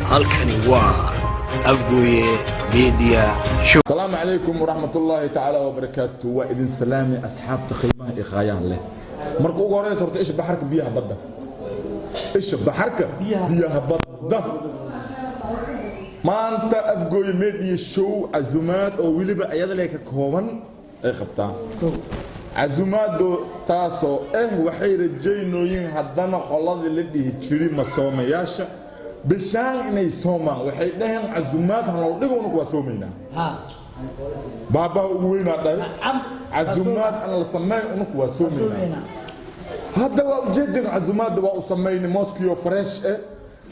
Halkani waa Afgooye Media Show. Asalaamu calaykum waraxmat ullaahi tacaala wabarakaatu. Waa idin salaami, asxaabta qiimaha iyo qaayaha leh. Marka ugu horeysa horta, isha baxarka biyaha badda, isha baxarka biyaha badda. Maanta Afgooye Media Show casumaad oo weliba ayada leh ka kooban ay qabtaan, casumaado taasoo ah waxay rajaynooyin haddana qoladii la dhihi jiray masoomayaasha bishaan inay soomaan. Waxay dhaheen casumaad hanol dhigo, unugu waa soomaynaa. Baabaha ugu weynaa dhahay casumaad aan la sameyn, unugu waa soomaynaa. Hadda waa ujeedin, casumaadda waa u samaynay. Mooskiyo fresh eh,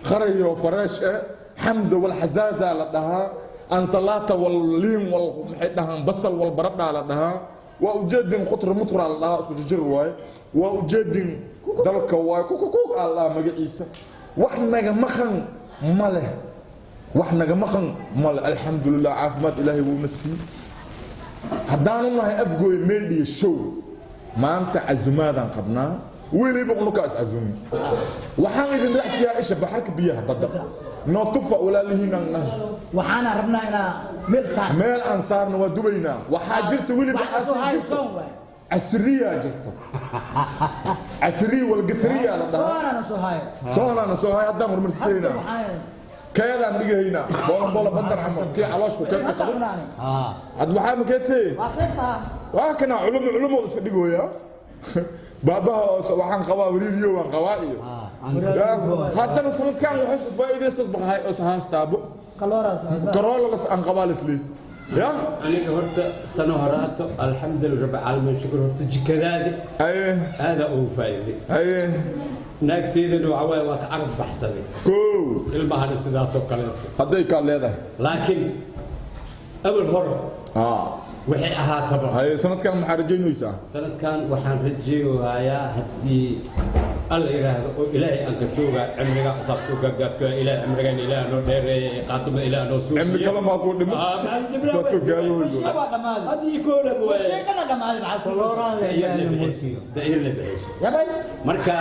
qarayo fresh eh, xamza walxazaaza la dhahaa, ansalaata wal liin wal maxay dhahaan, basal wal baradhaa la dhahaa. Waa ujeedin, khutra mutra la dhahaa, isku jijir waaye. Waa ujeedin, dalka waaye, kukukuk aa la dhahaa magaciisa. Wax naga maqan ma leh, wax naga maqan ma leh. Alxamdulilah, caafimaad Ilaahay wuuna siiyey. Haddaanu nahay Afgooy Media Show, maanta casumaadaan qabnaa, weliba unukaa is casumi. Waxaan idin raacsiyaa isha baxarka biyaha badda noo tufa, walaalihiinaan nahay. Waxaana rabnaa inaa meel saar. Meel aan saarno waa dubaynaa. Waxaa jirta weliba Wax kasoo hayo soon waay. Casriyaa jirta, casriya walgasriya la dhahaa. Soonaana soo hayo. Soonaana soo hay, haddaan horumarsiinaynaa. Waxaan keedaan dhigahaynaa, boolo bandar camal kii calooshku keedsa hadda qabo. Cunaani. Had waxaa ma keedsee? Waa keesaa. Waa kana culumo culumo iska dhigooya baabaha oo waxaan qabaa wariiriyo waan qabaa iyo haddana sanadkan waxay isku faa'iidaystas baqahay oo haastaabo. Kalooraas. Karoola las aan qabaa lisli ya. Aniga horta sano horaato, alxamdulilah rabbi caalamiin, shukur. Horta jikadaadi aadaa ugu faa'iiday. Naagteedana waxa waaye waa ka carab baxsaday. Kow. Ilmahana sidaasoo kaleeto. Hadday kaa leedahay. Laakiin awal hore waxay ahaataba. Haye, sanadkan maxaa rajaynaysaa? Sanadkan waxaan rajeynayaa, haddii Alla yidhaahdo oo Ilaahay aan ka tooga, cimriga usaabto gagaabto, Ilaahay cimrigan Ilaahay noo dheereeya, qaatima Ilaahay noo suuqiyo. Cimri kale maa kuu dhimo, saasoo gaabahooyo. Shay waa dhammaaday. Haddii koolaba waaye. Shay dhana dhammaaday, maxaa soo Da'ir la bixiyso. Yabay. Marka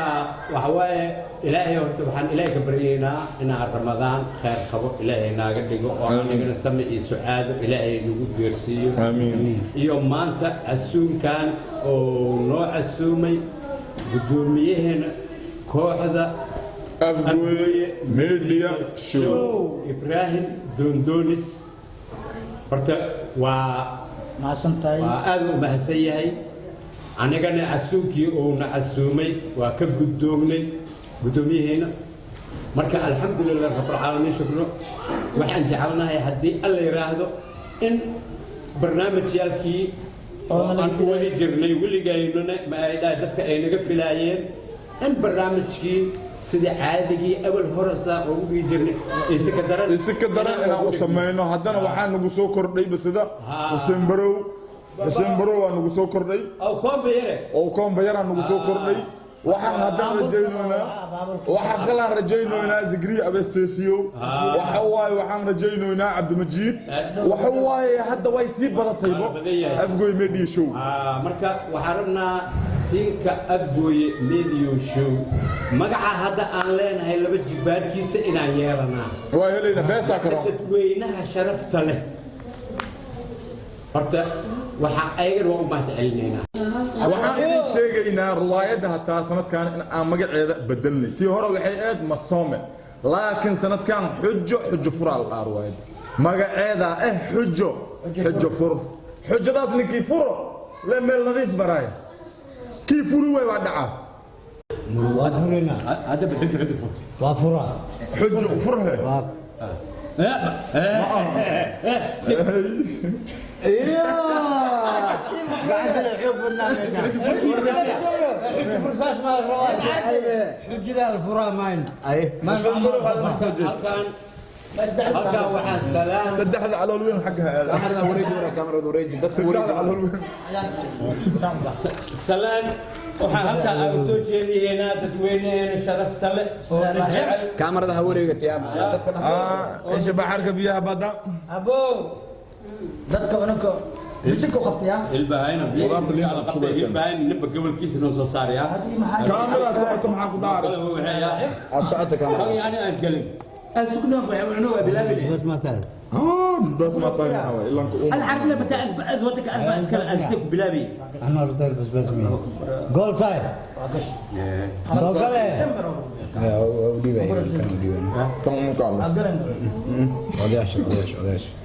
waxa waaye, Ilaahay horta waxaan Ilaahay ka baryaynaa inaan Ramadaan khayr qabo Ilaahay naaga dhigo oo anigana sami iyo sucaado Ilaahay nagu geersiiyo. Aamiin. Iyo maanta casuumkan oo noo casuumay guddoomiyaheena kooxda Afgooye Media Show, Ibraahim Doondoonis, horta waa Mahadsan tahay. Waa aad u mahadsan yahay. Anigana casuumkii uuna casuumay waa ka guddoognay guddoomiyaheena. Marka alxamdulilah rabbilcaalamiin, shukro. Waxaan jecelnahay, haddii Alla yidhaahdo, in barnaamijyaalkii oo aan u wadi jirnay weligaynuna ma ay dhahay dadka ay naga filaayeen, in barnaamijkii sida caadigii awal hore saa ugu dhigi jirnay isi ka daran isi ka daran inaan u samayno. Haddana waxaa nagu soo kordhayba sida Xuseen Barow. Xuseen Barow waa nagu soo kordhay. Aw koomba yare. Oo koomba yaraa nagu soo kordhay. Waxaan haddana rajaynoynaa, waxaan kalaan rajaynoynaa Zikriya Abestesiyow. Waxa waaye, waxaan rajaynoynaa Cabdimajiid. Waxa waaye, hadda way sii badataybo. Badan yahay. Afgooy Media Show. Marka waxaan rabnaa tiinka Afgooye Media Show, magaca hadda aan leenahay laba jibaarkiisa inaan yeelanaa. Waa helayna, beesaa karoon. Dadweynaha sharafta leh horta waxaa ayagana waa u mahad celinaynaa. Waxaan idin sheegaynaa riwaayadda hataa sanadkan in aan magaceeda bedelnay. Tii hore waxay ahayd Masoome, laakiin sanadkan Xujo Xujo Furaa la dhahaa. Riwaayadda magaceeda Xujo Xujo Fur. Xujadaas ninkii furo le meel nadiif maraaya, kii furi waay waa dhacaa. Waa furina. Haddaba Xujo Xujo Fur. Waa furaa. Xujo furhe. Waa. Gacanta la xoog badnaa meeshaan. Fursaas ma la rabaa. Xujada la furaa mayn. Halkaan halkaan waxaa salaan Saddexda calool weyn xagga ha aada. Kamarada wareeji, wara kamarada wareeji, dadka Saddexda wareeji. calool weyn. Salaan waxaa halkaa aan soo jeediyeynaa dadweynaheena sharafta leh oo na jecel. Kamarada ha wareegatay dadka. Isha baxarka biyaha badda. Abo, dadka unaka bisinku qabtaya. Ilbahayna. Khudaarta liin aan shubay. Ilbahayna ninba gobolkiisa noo soo saaraya. Kaamira socota, maxaa ku dhacay? Kale waxaya Socota kamarada. Yani aan isgelin. السكنة عنوة بلا بلا بس ما تعرف. بسباس ما طايح هواي إلا أنك أم الحرب بتاع أزوتك أسكر أمسك بلا بي أنا رضيت بس بس مين. قول صايب. سوكله.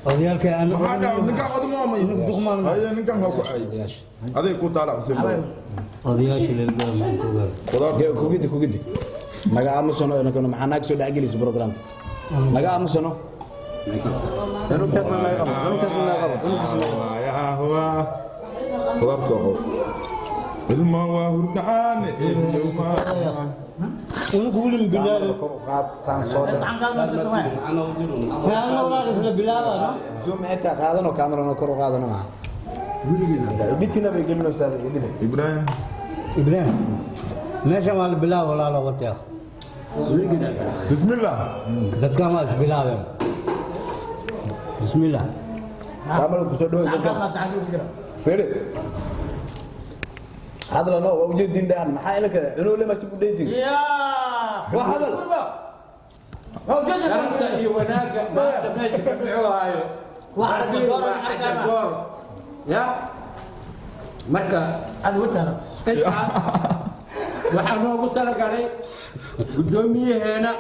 Odayaalka ana maxaa dhaca ninkaan odmo ma duqmaan. haye ninkaan ha ku cay aday ku taala xuseen baas Odayaasha lelbaa qudaarta kugidi kugidi naga aamusano inakuna maxaa naag soo dhexgelisa programka naga aamusano cunugtaasna naga qabo cunugtaasna naga qabo cunugtaasna naga qabo qudaarta soo qabo ilma waa hurdaan ilma unugu weli bilaabay. kor u qaad saan soo dheh Ana walaal isla bilaabaa. zoom xitaa qaadano kaamarana kor u qaadano maaha dhitina bay gelinaysaa dhibay ibraahim Ibrahim. Meeshan waa la bilaaba walaalo watiiq. bismillah Dadkan waa is bilaabeen. Bismillah. kaamara kusoo dhaweey dadka fiiri hadlano waa ujeedin dhahan maxaa ila kale cunug lema si ku dhaysin waa hadal sharafta iyo wanaagga maanta meesha ka dhicoohayo goor ya marka intaa waxaa noogu talagalay guddoomiyaheena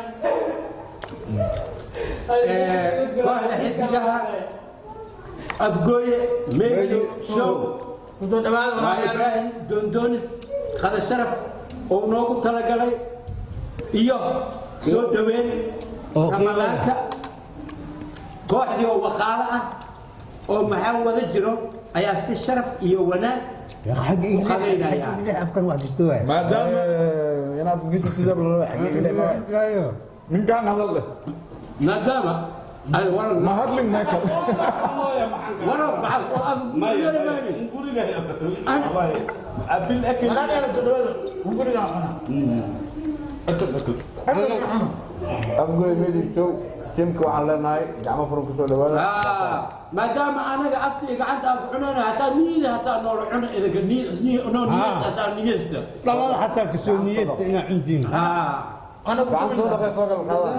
kooxda xisbigaha afgooye meeyo show waa ibraahim doondoonis qada sharaf oo noogu talagalay iyo soo dhaweyn Oo qiimo leh. ramadaanka kooxdii oo waqaalo ah oo maxaa wada jiro ayaa si sharaf iyo wanaag Xag u qadaynaya afkan wax jirto waay. maadaama inaad gisatida ninkaan hadal leh maadaama ay waran ma hadlin meekal waran maxaa oo af afgooy media show tiimka waxaan leenahay gacmo furan kusoo dhawaada maadaama anaga afta iyo gacanta aan ku cunayna hataa niyada hataa noola cuna idinka noo niyad hataa niyasta Dhalada xataa kasoo niyadsa inaa cuntiin. gacanta soo dhaqay soo kala qaada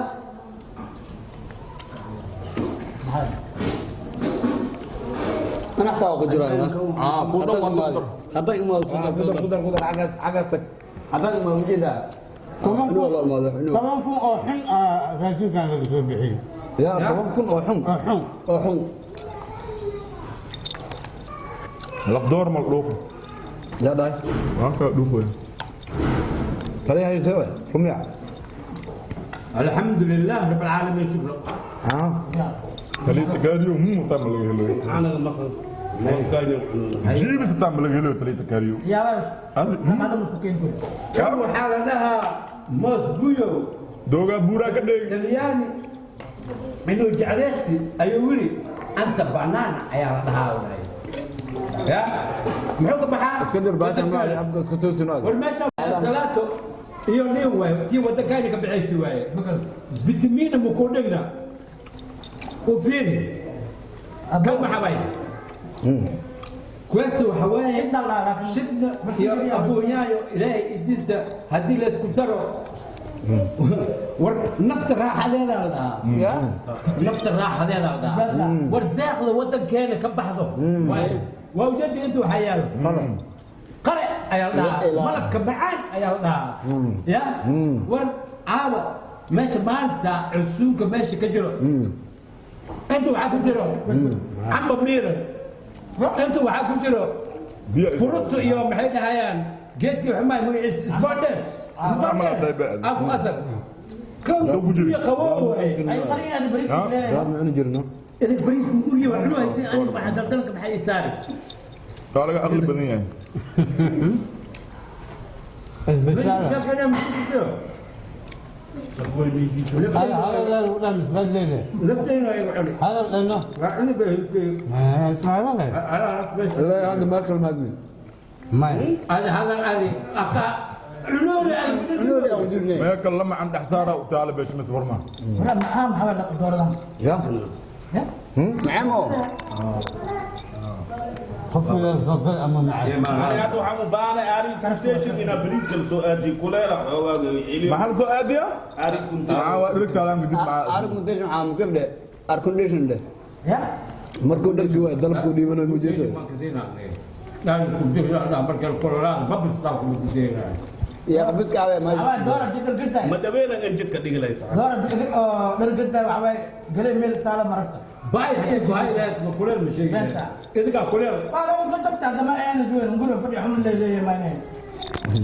أنا حتى أقول جرايا ku dhow waa ku dar هذا ما ku dar ku dar ku dar xaggaas xaggaas tag هذا ما وجدها والله ما 10,000 oo xun raashinkan laga soo bixiyey. yaa 10,000 oo xun Oo xun. أحون lafdoor mal dhuuqo yaa dhahay waan kala dhuuqoy taliya hayse waay rumiya alxamdu lilah rab alcaalamiin shukra taliya gaariyo muu taa ma laga helo Anaga maqan. jiibis taa ma laga helo taliya gaariyo kan waxaa la dhahaa moos buyow doogaa buuraa ka dheegi talyaani inuu jeclaysti ayuu yiri anta banaana ayaa la dhahaa waay ya muxuu ka baxaa iska dir baashan nooc afka iska toosi nooc war meesha salaato iyo nin waaye tii waddankaani ka bixaysi waaye vitamiina mu ku dhigna u fiiri kan waxa waaye kuwaasta waxa waaye shidna iyo abuunyaayo ilaahay idinta haddii la isku daro war nafta raaxadeeda la dhahaa nafta raaxadeeda la dhahaa war deeqda waddankeena ka baxdo waaye waa ujeedda inta waxaa yaalo qare ayaa la dhahaa malabka macaan ayaa la dhahaa ya war caawa meesha maanta cusuunka meesha ka jiro inta waxaa ku jiro camba miiran inta waxaa ku jiro furutu iyo maxay dhahayaan geedkii xumaay magaciisa spondes aku asal kan biyo qabow waaye yaa ma cuni jirno idin bariis guriga waa cunu haysay aniga waxaa daldalka maxay i saari waa laga aqli badan yahay Isbitaal. هذا هذا لا مش بدلنا. laftayna igu cuni هذا لأنه waa cuni bay ما هذا لا. la hadda ma kala maadin ما هذا هذا هذه أخطاء cunoori cunoori aan jirnay meekal lama can dhex saara u taala beesh mas warma yaa macaan oo Qofka soo ama macaan. Ani hadda waxaan u baahanahay ari station inaa bariiska la soo aadiyo kuleela xoogaaga celiyo. Maxaa la soo aadiyaa? Ari kunta. Maxaa waa dhirtaadaan kadib maxaa? Air condition waxaa mukib dheh. Air condition dheh. Ya? Markuu dharki waay dalabkuu dhiibanayo mujeedo. Yaa qabiska awee ma. Waxaa door haddii dhargirtahay. Ma dhaweena in jidka dhigi lahaysa. Door haddii dhargirtahay waxaa waaye galey meel taala mararta. Baay haddii ku hay lahayd ma kuleel ma sheegi lahayd. Idinkaa kuleel. Waa lagu dadabta haddama ayaan isweyn guriga fadhi xun leeyahay maaneen.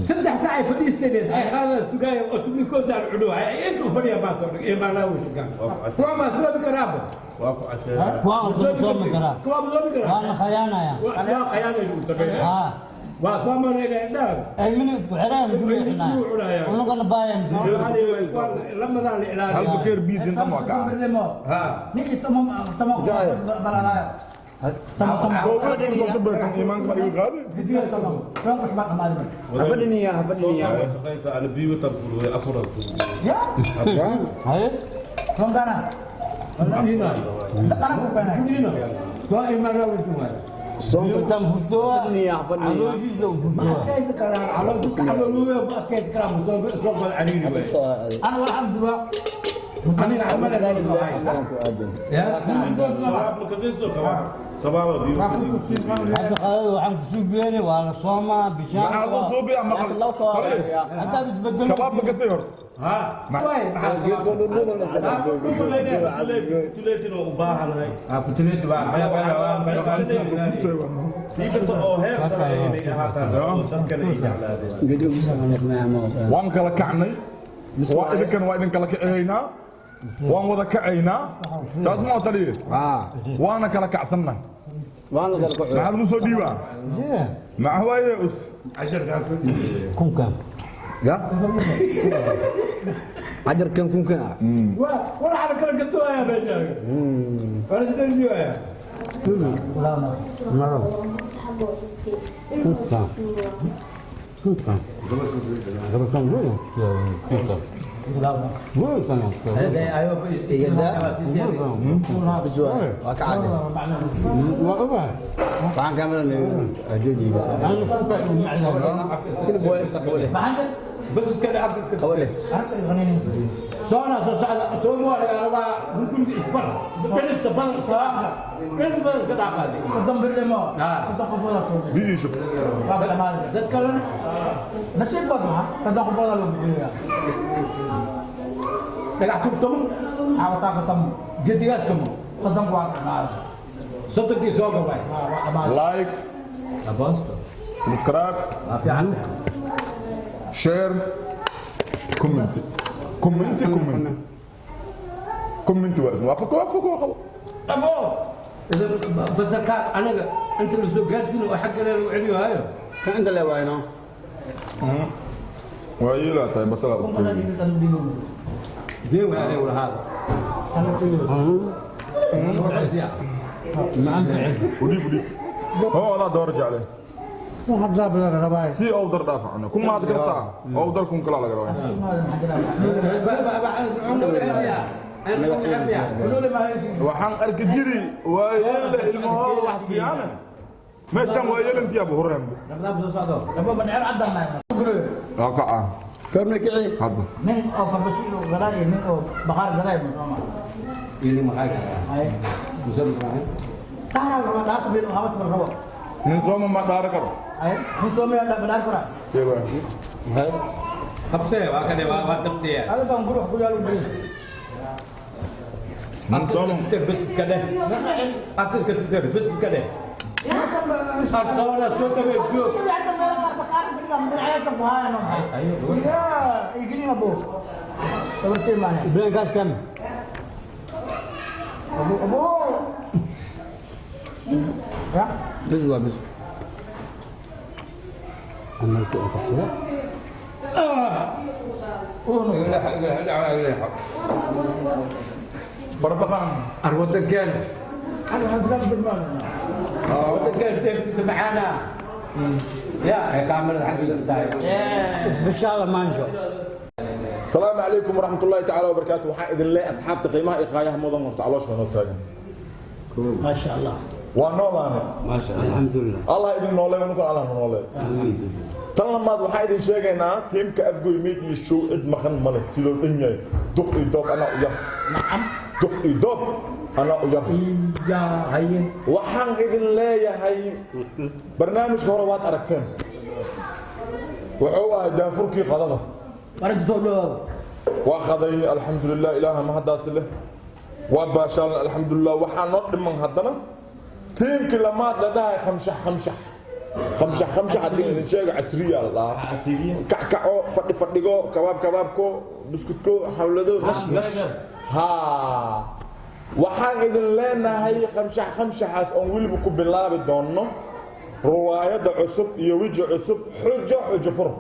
3 saac ay fadhiisteed ay qaadaan sugaaya oo tumikoosaan cudhuhay intuu fadhiya maanta iyo maalaa uu shugaa. Kuwa ma soo karaabo. Waa ku casheeyaa. Waa soo ma karaa. Kuwa ma soo karaa. Waa la khayaanaya. Waa khayaanay uu sameeyaa. Ha. Waa soo mareynaya indhaha. Ilmina isku xireen guriga xidhnaa. Unugana baayaan. Lamadan la ilaaliyo. Hal bakeer biyo dinta ma ka. Ha. Ninkii tomo tomo balalaayo. Tomo tomo. Iimaanka ma iga qaadi? Gidiga tomo. Toban qof baa dhamaaday marka. Hafadhiniya hafadhiniya. Shaqaysa ana biyo tan furway afur furway. Ya? Haye. Toban gana. Dhaqana ku keenay. Waa imaanaa uu joogaa. Soonka Tan furtoo. Hafadhiniya hafadhiniya. Calooshiisa u Ma furtoo. adkaysi karaan caloosha calooluhu ma adkaysi karaan soo qod cariiri waay. Ana waxaan dubaa. Aniga camal aan soo hay. Ya. Kabaab ma kasayso kabaab. Kabaab biyo. Hadda qadada waxaan ku suubiyeynay waa la soomaa bishaan. Maxaa loo suubiyaa maqal? Haddaad isbedelo. Kabaab ma kasay horta? Ha. Waay maxaa geedko dhudhuban la iska dhaaf. Tuleetin waa u baahanahay. Ha kutuleeti waa Biibata oo heer sare inay ahaataan oo dadkana ay jeclaadeen. Geedko bishaan ma. Waan kala kacnay. Waa idinkan waa idin kala kacihaynaa. Waan wada kacaynaa. Saas ma taliye? Waana kala kacsannahay. Waan la kala Maxaa lagu soo dhiibaa? Maxaa waaye us? Kunkan. Ya? Cajarkan kunkan ah. Waa waxa kala gato ayaa meesha. Wala sidoo ayaa. Naro. Kunkan. Kunkan. Kunkan. Kunkan. Kunkan. Igada. Bis waay. Waa ka caadis. Waa ogahay. Waxaan kaa malan jooji bis. Ana kunkan Kila boy qabole. بس كده عبد Qabole. سونا سو مو على كل اسبر بنت بل بنت بل كده قادي Soddon birlimo. Soddon qofoodaa soo Biyo shub. Waa dhamaaday. Dad kalena Nasiib baad maha. Soddon qofoodaa lagu fuliyaa. dhagax turtamo Xawataa katamo. gedigaas kamo Soddonku waa dhamaaday. soddonkii soo gabay Waa dhamaaday. Like, aboosto subscribe, waa fiican share, comment. Comment, comment. Comment waa isma. Waa waa waa qabo. Abo. إذا بس أنا أنت اللي سوق جالسين وحق لنا وعليو هايو Kan inta le waayno. Waa yeelaa tahay basala. دين وعليه ولا هذا Udhiib udhiib. Hoo la door jeclay. Waxaa laga rabaa. Si oo dar dhaaf cuna. Kun maad kartaa. Oo dar kun kala laga rabaa. Waxaan arki jiri waa yeela ilmahooda wax siiyaan. Meeshan waa yeelantii abu horeen. Abo madheer caddaan nahay. Waa kaca. Korna kici. Hadda. Nin oo farmasi oo gadaay nin oo baqaar gadaay ma soo ma. Ay. Dhaara raba dhaar bil habat mar rabo. Nin sooma ma dhaar karo. Ay, nin soo ma dhaar dhaar kara. Yeela. خبصة وكذا وتفتيا Hada baan guri wax ku yaalo bariis. Nin sooma بس كده أكتر كده بس كده أرسلنا سوق بيجو Hadda meel qaar baqaar guriga magacayasha ku haayano. Ya, igini abo. Sabirtay maana. Ibrahim kaas kan. Abo abo. Ya. Bis waa bis. Ana ku afaqsada. Barbaqaan. الوطن كان Ana hadda بالمال. الوطن كان معانا يا كامل حق Isbishaala maanjo. السلام عليكم ورحمة الله تعالى وبركاته. waxaa idin leeyahay asxaabta qiimaha iyo qaayaha mudan horta caloosha noo taagan. ما شاء الله. Waa noolaane. Maasha Allah, alxamdulilah. Allah idin nooleeyo, nukun Allah noole. Tan lamaad waxaan idin sheegaynaa tiimka Afgoy Media Show cid maqan male, sidoo dhan yahay. Duq iyo doob anaa u yar. Duq iyo doob anaa u yar. Waxaan idin leeyahay barnaamijka hore waad aragteen. Wuxuu ahay daanfurkii qadada. Waa qadaynay, alxamdulilah, ilaaha mahaddaasi leh. Waa baashaalna, alxamdulilah. Waxaa noo dhiman haddana tiimkii lamaad la dhahay khamshax khamshax khamshax khamshax. Haddii idin sheego casriya la dhahaa, kackaco, fadhi fadhigo, kabaab kabaabko, buskudko, xawlado, nash nash. Haa, waxaan idin leenahay khamshax khamshaxaas oon weliba ku bilaabi doonno ruwaayadda cusub iyo weji cusub, Xujo Xujo Fur.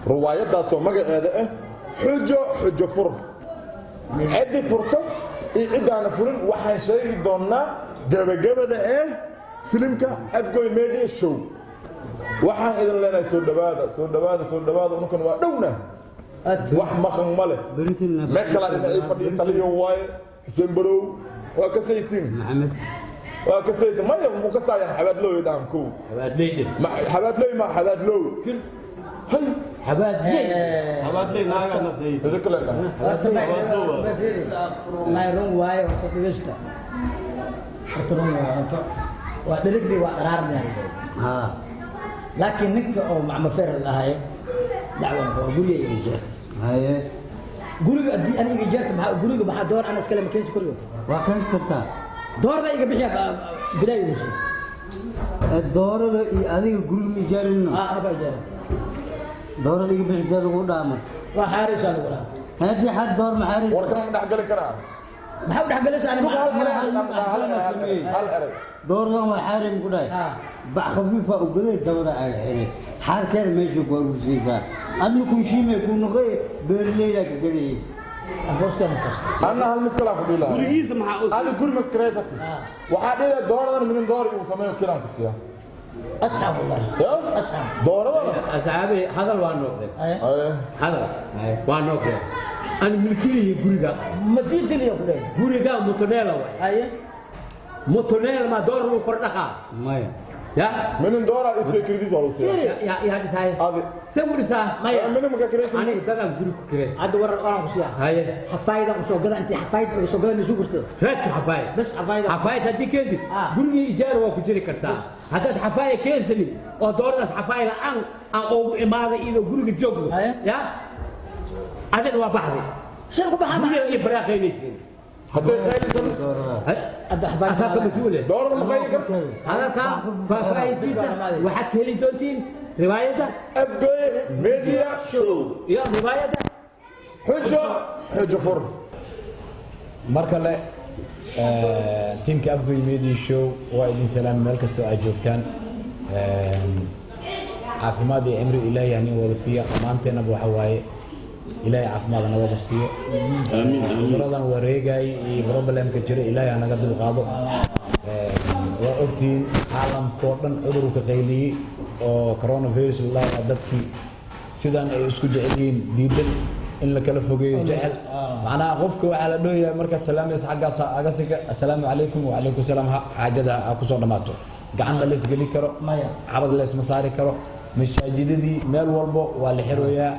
Ruwaayaddaasoo magaceeda ah Xujo Xujo Fur, ciddii furto iyo ciddaana furin waxaan sheegi doonnaa gebagabada eh filimka Afgoy Media Show. Waxaan idin leenahay soo dhawaada, soo dhawaada, soo dhawaada. Unkan waa dhowna, wax maqan ma leh. Meel kalaa dhinacii fadhiya taliyo waaye, Xuseen Barow, waa kasaysiin. Maxamed. Waa kasaysin. Maya, mu kasaayaan xabaadlooy dhahan kow. Xabaadlooy ma xabaadloow hay. Habaadley naagaa nasay. Idin kale dhahan. May run waaye, horta dhegeysta. Horta run waaye, horta waa dherigli, waa qaraarnaya. Haa. Laakiin ninka oo macmafeer la dhahayo dacwan waa guriga iga jeerta. Haye. Guriga haddii ani iga jeerta, maxaa guriga, maxaa door ana iskale ma keensi guriga? Waa keensi kartaa. Doorda iga bixiya bilaa igu sii. Doorada iyo adiga guriga ma ijaarino. Ah, anaga ijaara. Doorada iga bixisaa lagu dhaama. Waa xaaraysaa lagu dhaama. Haddii xad door ma xaaraysa. Warkan ma dhex gali karaa? Maxaa u dhex galaysa ani? Suga, hal eray, hal eray, hal eray. Dooradan waa xaarim ku dhahay. Bac khafiifa u gaday, dabada aaga xiray, xaarkeeda meesha ku aruursiisaa, adna kunshiimay kuu noqoy, beeraleydaa ka gadayay. Anna hal mid kalaa ku dhihi lahaa. Gurigiisa maxaa u Adi guri ma kireysati? Waxaa dhihi lahaa dooradan minin door igu sameeyo, kiraan ku siiya. Asxaab wallahi. Ya asxaab. Dooradana. Asxaabi, hadal waa noqday, hadal waa noqday. Aan milkilihi guriga. Ma diidiliya ku leeyahay? Guriga mutuneel waay. Haye. Mutuneel ma door lagu kor dhaqaa? Maya. Ya. Minin dooraa isee credit waa lagu siiya. Ya ya dhisaay. Adi see ku dhisaa? Maya. Minin maka kireysan. Aniga dadaan guri ku kireysan. Hadda warar oran ku siiya. Haye. Xafaayada u soo gada, intii xafaayad uga soo gada misu gurtay. Raadka xafaayad. Bas xafaayada. Xafaayad haddii keentid gurigii ijaar waa ku jiri kartaa. Haddaad xafaayad keensanin oo dooradaas xafaayad la'aan aan ugu imaaday iyadoo guriga joogno, ya adina waa baxday. Shan ku baxaa. Guriga iyo faraaqaynaysiin. Hadday khaylisan. Asaa ka mas-uule. Doorada ma khayli karto. Hadalka faahfaahintiisa waxaad ka heli doontiin riwaayadda Afgoy Media Show iyo riwaayadda Xujo Xujo Fur. Mar kale tiimka Afgoy Media Show waa idin salaam meel kastoo aad joogtaan. Caafimaad iyo cimri Ilaahay hanin wada siiya dhammaanteenaba. Waxa waaye Ilaahay caafimaad hana wada siiyo. Cuduradan wareegay iyo problemka jira Ilaahay hanaga dulqaado. Waa ogtihiin caalamkoo dhan cudurka ka qayliyey oo coronavirus la dadkii sidan ay isku jecel yihiin diidan in la kala fogeeyo jecel. Macnaha qofka waxaa la dhooyahay markaad salaamaysa xaggaas agasika, assalaamu calaykum, wacalaykum salaam, xaajada ha kusoo dhammaato. Gacan ma laysgeli karo, xabad laysma saari karo, masaajidadii meel walbo waa la xirooyaa.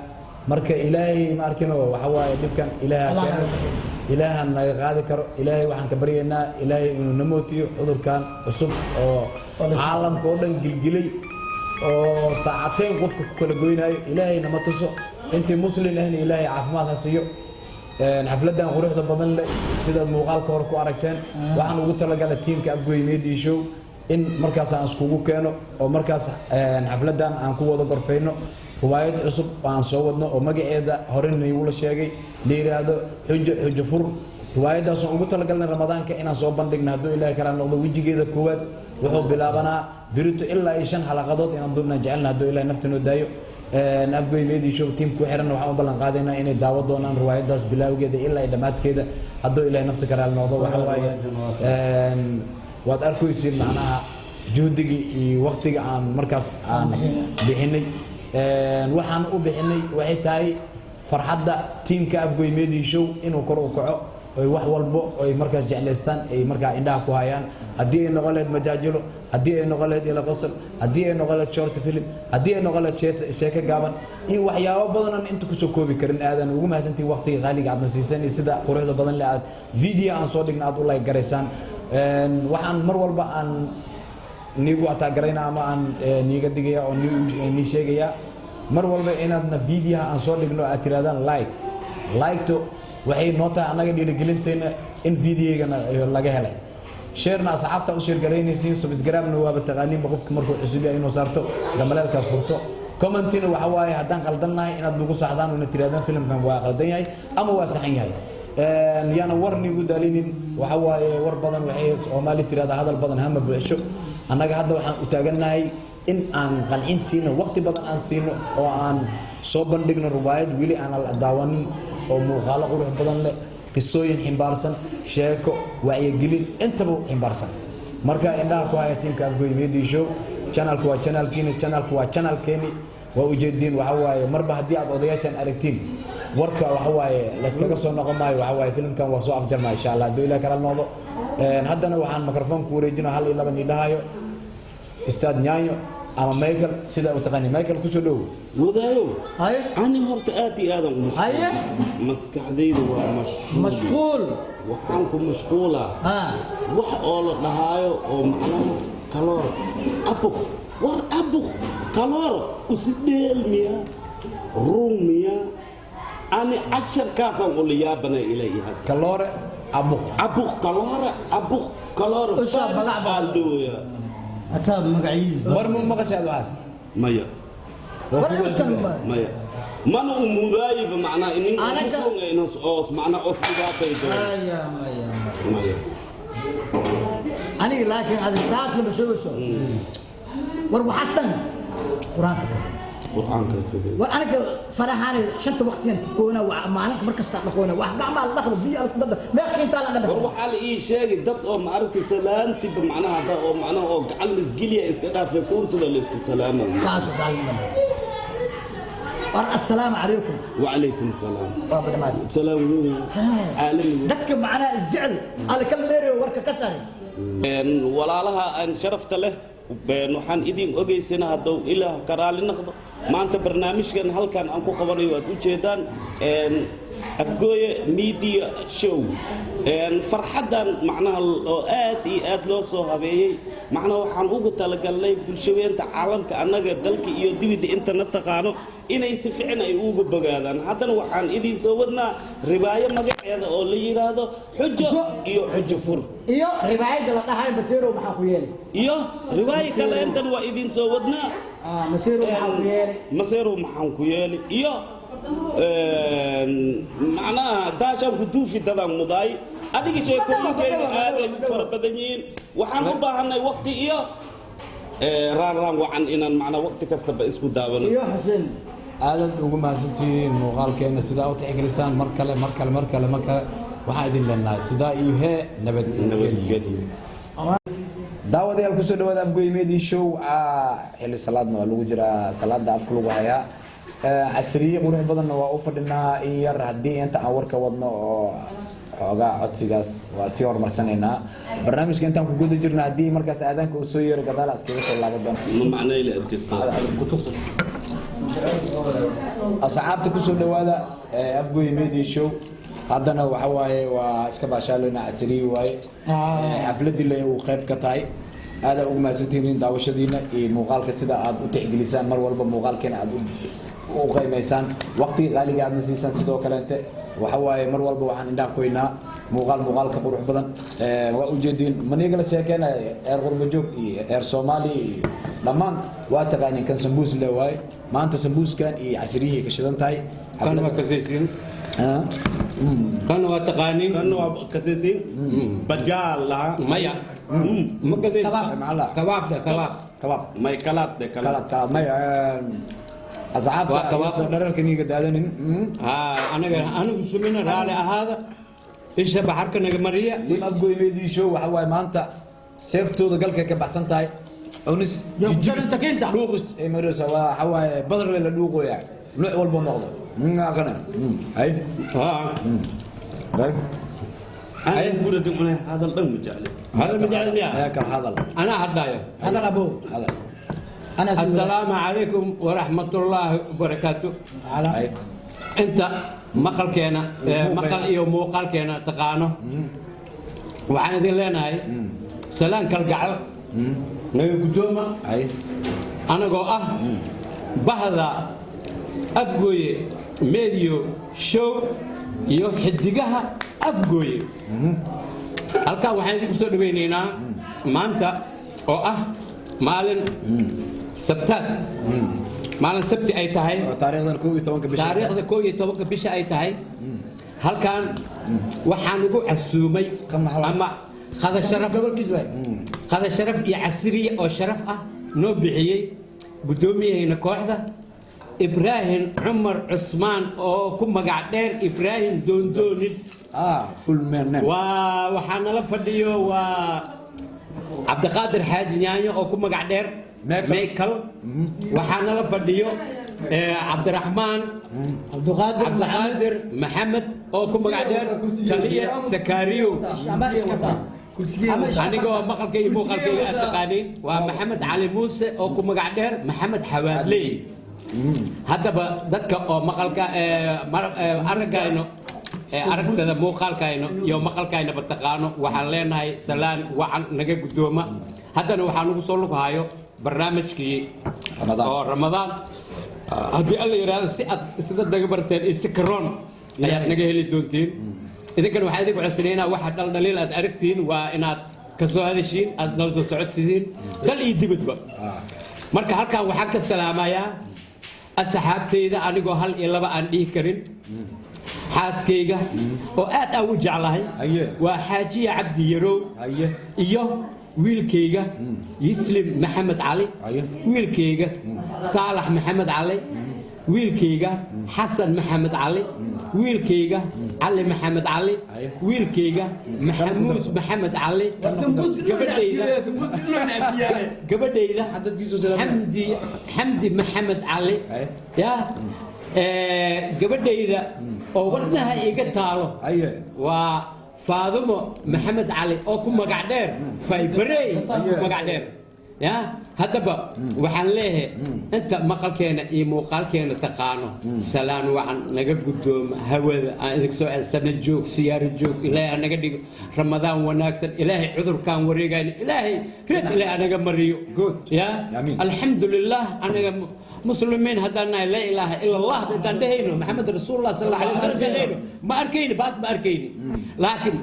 Marka Ilaahay ma arkino, waxa waaye dhibkan Ilaaha keeno, Ilaahan naga qaadi karo. Ilaahay waxaan ka baryaynaa Ilaahay inuu na mootiyo cudurkan cusub oo caalamka oo dhan gilgilay oo saacateyn qofka ku kala goynayo. Ilaahay nama tuso. Intii muslim ahna Ilaahay caafimaad ha siiyo. Xafladan quruxda badan leh sidaad muuqaalka hore ku aragteen waxaan ugu talagalay tiimka Afgoy Media Show in markaas aan iskugu keeno oo markaas xafladan aan ku wada gorfeyno riwaayad cusub oo aan soo wadno oo magaceeda hore niigula sheegay la yiraahdo Xujo Xujo Fur. Riwaayadaasoo ugu talagalnay Ramadaanka inaan soo bandhigno hadduu Ilaahay kala noqdo. Wejigeeda koowaad wuxuu bilaabanaa birito, ilaa iyo 5 xalaqadood inaan duubnaan jecelna hadduu Ilaahay nafta noo daayo. Afgoy Media Show team ku xiran waxaan u ballan qaadaynaa inay daawo doonaan riwaayadaas bilaawgeeda ilaa iyo dhammaadkeeda hadduu Ilaahay nafta karaal noqdo. Waxa waaye waad arkaysiin macnaha juhdigii iyo waqtiga aan markaas aan bixinay. Waxaan u bixinay waxay tahay farxadda tiimka Afgoy Media Show inuu kor u kaco. Oy wax walbo oy markaas jeclaystaan ay markaa indhaha ku hayaan, haddii ay noqon lahayd majaajilo, haddii ay noqon lahayd ila qosol, haddii ay noqon lahayd short film, haddii ay noqon lahayd sheeko gaaban iyo waxyaabo badan aan inta kusoo koobi karin. Aadan ugu mahadsantihin waqtiga qaaliga aadna siisan iyo sida quruxda badan le aad video aan soo dhigna aad u like garaysaan. Waxaan mar walba aan niigu ataagarayna ama aan niiga digaya oo nii sheegaya mar walba inaadna videoha aan soo dhigno aad tirahdaan like. Like-to waxay noo tahay annaga dhiirigelintayna in videogana laga helay. Share-na asxaabta u share garaynaysiin, subscribe-na waaba taqaaniinba qofka markuu cusub yahay inuu saarto gambaleelkaas furto. Comment-ina waxa waaye haddaan qaldannahay inaad nagu saxdaan una tirahdaan filimkan waa qaldan yahay ama waa saxan yahay. Yaana war niigu daalinin. Waxa waaye war badan waxay Soomaali tirahdaa hadal badan hama buuxsho. Annaga hadda waxaan u taagannahay in aan qancintiina waqti badan aan siino oo aan soo bandhigno rubaayad weli aan la daawanin oo muuqaalo qurux badan leh, qisooyin ximbaarsan, sheeko wacyigelin intaba ximbaarsan. Marka indhaha ku haya tiimka Afgoy Media Show. Channelku waa channelkiina, channelku waa channelkeeni. Waa ujeediin, waxa waaye marba haddii aad odayaashan aragtiin warka waxa waaye layskaga soo noqon maayo. Waxa waaye filimkan waa soo afjarmaa insha Allah hadduu Ilaah kala noqdo. Haddana waxaan microphone ku wareejino hal iyo laba nii dhahayo Ustaad Nyaanyo ama Michael, sida u taqaani. Michael, kusoo dhowow. Wadaayow. Haye. Ani horta aad iyo aadan u mashquul. Haye. Maskaxdayda waa mashquul. Mashquul. Waxaan ku mashquulaa wax oo la dhahaayo oo macnaha kaloor abuq war abuq kaloor usidheel miya run miya? Ani casharkaasaan ula yaabanay ilaa iyo hadda. Kaloore abuq. Abuq kaloore abuq kaloore. Usaa magac baa. Baaldooya. Asaab magaciis. War muu maqashaad waxaas? Maya. Waa War kugu intan cusub. Maya, mana u mudaayiba macnaha inin Anaga- muslim inas oos macnaha oos dhibaatay doon. Maya, maya, maya. Maya. Aniga laakiin adig taas lama sheegayso. War waxaas dhan qur-aanka ka Qur-aanka kabe. War aniga farahaani shanta waqtiyan tukoona, waa maalinka mar kasta dhaqoona, wax gacmaa la dhaqdo, biyo la dhaqdo, meeqa intaa la War dhaqdo. Waxaa la ii sheegay dad oo ma aragtay salaantiba macnaha hadda oo macnaha oo gacan lisgeliya iska dhaafay kuuntada la isku salaamayo. Kaas daalnimo. War assalaamu calaykum. Wacalaykum salaam. Waa badhamaad. Salaam weyn. Salaam. Caalami weyn. Dadka macnaha isjecel alla kala dheereeyo warka ka saaray. Walaalaha aan sharafta leh, waxaan idin ogeysana hadduu Ilaah ka raali noqdo maanta barnaamijkan halkan aan ku qabanayo waad ujeedaan, Afgooye Media Show. Farxaddan macnaha oo aad iyo aad loo soo habeeyey macnaha waxaan ugu talagalnay bulshaweynta caalamka, annaga dalka iyo dibidda intana taqaano inay si fiican ay uga bogaadaan. Haddana waxaan idin soo wadnaa ribaayo magaceeda oo la yidhaahdo Xujo iyo Xujo Fur. Iyo ribaayadda la dhahayo Masiirow maxaa ku yeelay. Iyo riwaayo kale intan waa idin soo wadnaa. Masiirow maxaa ku yeelay. Maseerow maxaan ku yeeli iyo macnaha daashaan ku duufi dadaan mudaay. Adiga sheekooyinkayga aaday u fara badan yihiin. Waxaan u baahanay waqti iyo raan wacan inaan macnaa waqti kastaba isku daawano. Iyo Xuseen. Aadaad ugu mahadsantihiin muuqaalkeena sidaa u tixgelisaan. Mar kale, mar kale, mar kale, mar kale waxaan idin leenahay sidaa iyo hee nabadgelyo. Nabadgelyo. Daawadayaal, kusoo dhawaada Afgoy Media Show. Xilli salaadna waa lagu jiraa, salaada afka lagu hayaa. Casriye qurux badanna waa u fadhinaa. In yar haddii inta aan warka wadno oo xoogaa codsigaas waa sii horumarsanaynaa barnaamijka intaan ku guda jirno, haddii markaas aadaanka uu soo yeero gadaal iskaga soo laaban doona. Ma macnayla adkaysta. Asxaabta, kusoo dhawaada Afgoy Media Show. Haddana waxa waaye waa iska baashaaleyna, casriye waaye. Xafladii le uu qayb ka tahay. Aada ugu mahadsantihiin daawashadiina iyo muuqaalka sida aad u tixgelisaan mar walba muuqaalkeena aad u qiimaysaan, waqtiga qaaliga aadna siisaan. Sidoo kaleente waxa waaye mar walba waxaan indhaha ku haynaa muuqaal muuqaalka qurux badan. Waa ujeediin manigala sheekeynaya eer qurba joog iyo eer Soomaali iyo dhammaan waa taqaaniin. Kan sambuus le waaye. Maanta sambuuskan iyo casriyihii ka shidan tahay. Kan waa kasaysiin. Kan waa taqaaniin. Kan waa kasaysiin bajaal laha. Maya, ma kasaysiin. Kabaab. Kabaabda kabaab. Kabaab. May kalaad de kalaad. Kalaad, kalaad. May asxaabta Waa kabaab. aysan dhararka niiga daadanin. Anaga anigu sumina raali ahaada, isha baxarka naga mariya. Team Afgoy Media Show waxa waaye maanta seeftooda galkay ka baxsan tahay cunis. Yo, jijibis, sakiinta. Dhuuqis ay maraysaa. Waa waxa waaye badarle la dhuuqoyaa nooc walba noqdo. Aqana hay. Hay. Aan gurada cunay hadal dhan ma jecli. Hadal ma jecli miyaa? Ayaa kala hadal. Anaa hadlaayo. Hadal abow. Hadal. Anaa sii wada. Assalaamu calaykum waraxmatullaahi wabarakaatu. Ay. Inta maqalkeena maqal iyo muuqaalkeena taqaano, waxaan idin leenahay salaan kalgacal naga guddooma. Ay. Anagoo ah bahda Afgooye Media Show iyo xidigaha Afgooye, halkan waxaan idinku soo dhawaynaynaa maanta oo ah maalin sabtaad, maalin sabti ay tahay. Oo taariikhdan 11-ka bisha. Taariikhda 11-ka bisha ay tahay. Halkan waxaan ugu casuumay Kan maxaa waay? ama qada sharaf, Gobolkiis waay. qada sharaf iyo casriye oo sharaf ah noo bixiyey guddoomiyahayna kooxda Ibraahim Cumar Cusmaan oo ku magac dheer Ibraahim Doondoonis. Ah, full man name. Waa waxaa nala fadhiyo waa Cabdiqaadir Xaaji Nyaanyo oo ku magac dheer Michael. Michael. Waxaa nala fadhiyo Cabdiraxmaan Cabduqaadir. Cabdiqaadir Maxamed oo ku magac dheer Taliya Takaariyow. Ama iska ama iska. Anigoo maqalka iyo muuqaalkayga aad taqaaniin waa Maxamed Cali Muuse oo ku magac dheer Maxamed Xawaadley. Haddaba dadka oo maqalka araggayno, aragtada muuqaalkayno iyo maqalkaynaba taqaano, waxaan leenahay salaan wacan naga guddooma. Haddana waxaan ugu soo lughayo barnaamijkii Ramadaan. oo Ramadaan. Haddii Alla yidhaahdo, si aad sida naga barteen iyo si karoon ayaad naga heli doontiin. Idinkana waxaan idinku codsaneynaa waxa dhaldhaliil aad aragtiin waa inaad ka soo hadashiin, aad nala soo socodsiisiin dal iyo dibadba. Marka halkan waxaan ka salaamayaa asxaabtayda anigoo hal iyo laba aan dhihi karin. Xaaskayga oo aad aan u jeclahay Haye. waa Xaajiya Cabdi Yarow Haye. iyo wiilkayga Yuslim Maxamed Cali, Haye. wiilkayga Saalax Maxamed Cali, wiilkayga Xasan Maxamed Cali, wiilkayga Cali Maxamed Cali, Haye. wiilkayga Maxamuud Maxamed Cali, gabadhayda Xamdi, Xamdi Maxamed Cali. Haye. Ya gabadhayda oo wadnaha iga taalo Haye. waa Faadumo Maxamed Cali oo ku magac dheer Faybarey, ku magac dheer. Ya haddaba waxaan leeyahay inta maqalkeena iyo muuqaalkeena taqaano, salaan wacan naga guddooma. Hawada aan idinka soo sana joog, siyaaro joog, Ilaahay ha naga dhigo Ramadaan wanaagsan. Ilaahay cudurkaan wareegayna Ilaahay reed Ilaahay ha naga mariyo. Good. Ya. Amiin. Alxamdulilah, anaga muslimiin haddaan nahay, laa ilaaha ila Allah intaan dhehayno, Maxamed rasuulullah sal alla alay wasalam dhehayno, ma arkayni baas, ma arkayni. Laakiin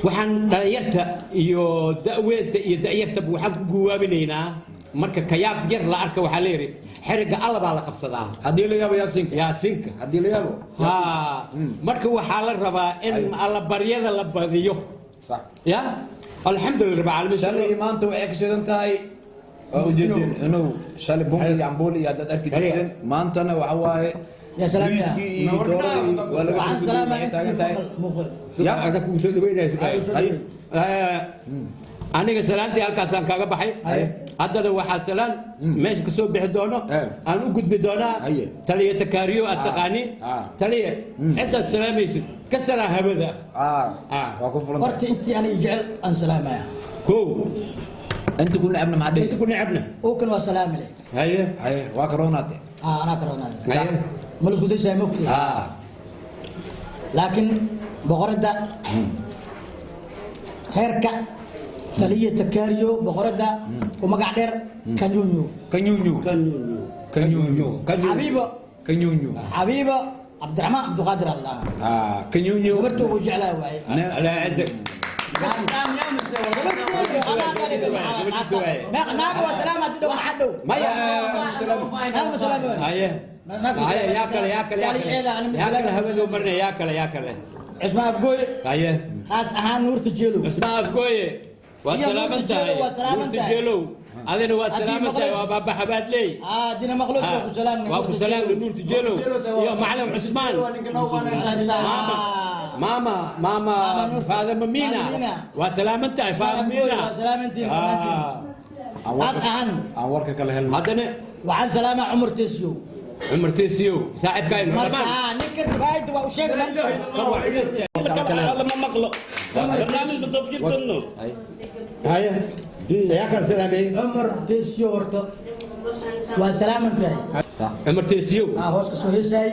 waxaan dhalinyarta iyo da'weynta iyo da'yartaba waxaan ku guwaabinaynaa, marka kayaab yar la arka waxaa la yidhi xeriga Alla baa la qabsadaa. Haddii la yaabo Yaasinka. Yaasinka. Haddii la yaabo. Ha, marka waxaa la rabaa in Alla baryada la badiyo. Sax. Ya alxamdulilah rabbil caalamiin. Shalay iyo maanta waxay ka shidan tahay waa ujeedeen inuu shalay bumbi iyo cambuuli iyo haddaad arki jirteen, maantana waxa waaye Ya salaam ya. bariiskii iyo dooradii waa laga soo Waxaan gudbiyey, salaamaya waxay taagan tahay. intii muuqal. Ya. Ada kugu soo dhaweynaya. Haye. Aniga salaantii halkaasaan kaaga baxay. Haye. Haddana waxaa salaan meesha ka soo bixi doono Eh. aan u gudbi doonaa Haye. Taliya Takaariyo aad taqaaniin. Ah. Taliya, ciddaad salaamaysid ka salaa hawada. Ah, Ah. waa ku furan tahay. Horta intii aniga jecel aan salaamaya. Kow. Inta ku necabna maxaa dhihi? Inta ku necabna? Oo kan waa salaami leh. Haye. Haye, waa karoonaate. Ah, anaa karoonaaday. Haye. Ma la isku daysaa mogtay? Ah. Laakiin boqoradda reerka Taliya Takaariyo, boqoradda ku magac dheer Kanyunyu. Kanyunyu. Kanyunyu. Xabiibo. Kanyunyu. Xabiibo Cabdiraxmaan Cabduqaadir Allah. Ah, kanyunyu. Gabarta ugu jeclaa waaye. Alaa cizak. Naaga waa salaam hadii dhow maxaa dhow. Maya. Naaga ma salaam waaye. Haye. Haye, yaa kale, yaa kale, yaa kale, yaa kale, hawadu marna, yaa kale, yaa kale. Cismaan Afgooye. Haye. Khaas ahaan Nuurta Jeelow. Cismaan Afgooye waa Iyo salaaman Nuurta tahay. Jeelow waa salaaman Nuurta tahay. Jeelow adina waa Haddii salaaman tahay. maqlays- Waa baaba Xabaadley. Ah, dina maqlos waa ku salaamna. Waa ku salaamna Nuurta Jeelow iyo macalin Cusmaan, maama, maama, Maama Nuurta. Faadama Miina. Faadama Miina. Waa salaaman tahay Cismaan Faadama Afgooye Miina. waa salaamantiin dhammaantiin. Ah. Khaas ahaan Aan warka kala helno. Haddana waxaan salaamaa Cumar Teesiyow. Cumar Tesiyow saaxiibkaynu Marka ninka riwaayadda waa u sheegay. Lama maqlo barnaamij ma soo fiirsano. Haye, yaa kala salaamay? Cumar Tesiyo horta waa salaaman tahay. Cumar Tesiyow. Ah, hoos ka soo heesay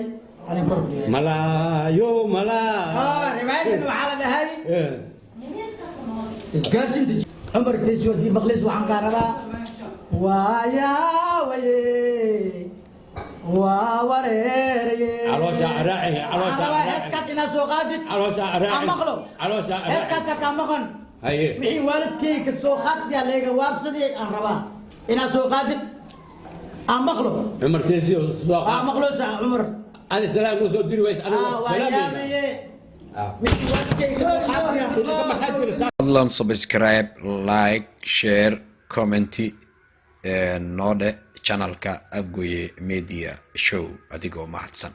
anin kor ku Malaayo malaa. Ah, riwaayaddan waxaa la dhahay isgaarsiinta. Cumar Tesiyo haddii maqlis, waxaan kaa rabaa waayaawaye waa wareeraye. Caloosha raaci, caloosha. Waxaan rabaa heeskaas inaad soo qaadid. Caloosha raaci. Aan maqlo. Caloosha raaci. Heeskaasaa kaa maqan. Haye. Wixii waalidkay ka soo qaadaya layga waabsadii aan rabaa inaad soo qaadid, aan maqlo. Cumar Tesiyow soo Aa qaad. Maqlo sa Cumar. Adi salaam noo soo diri ways anigu. Aa, waa yaabaye wixii waalidkay ka soo qaadaya. Fadlan subscribe, like, share, comment noodhe channelka Afgoye Media Show adigoo mahadsan.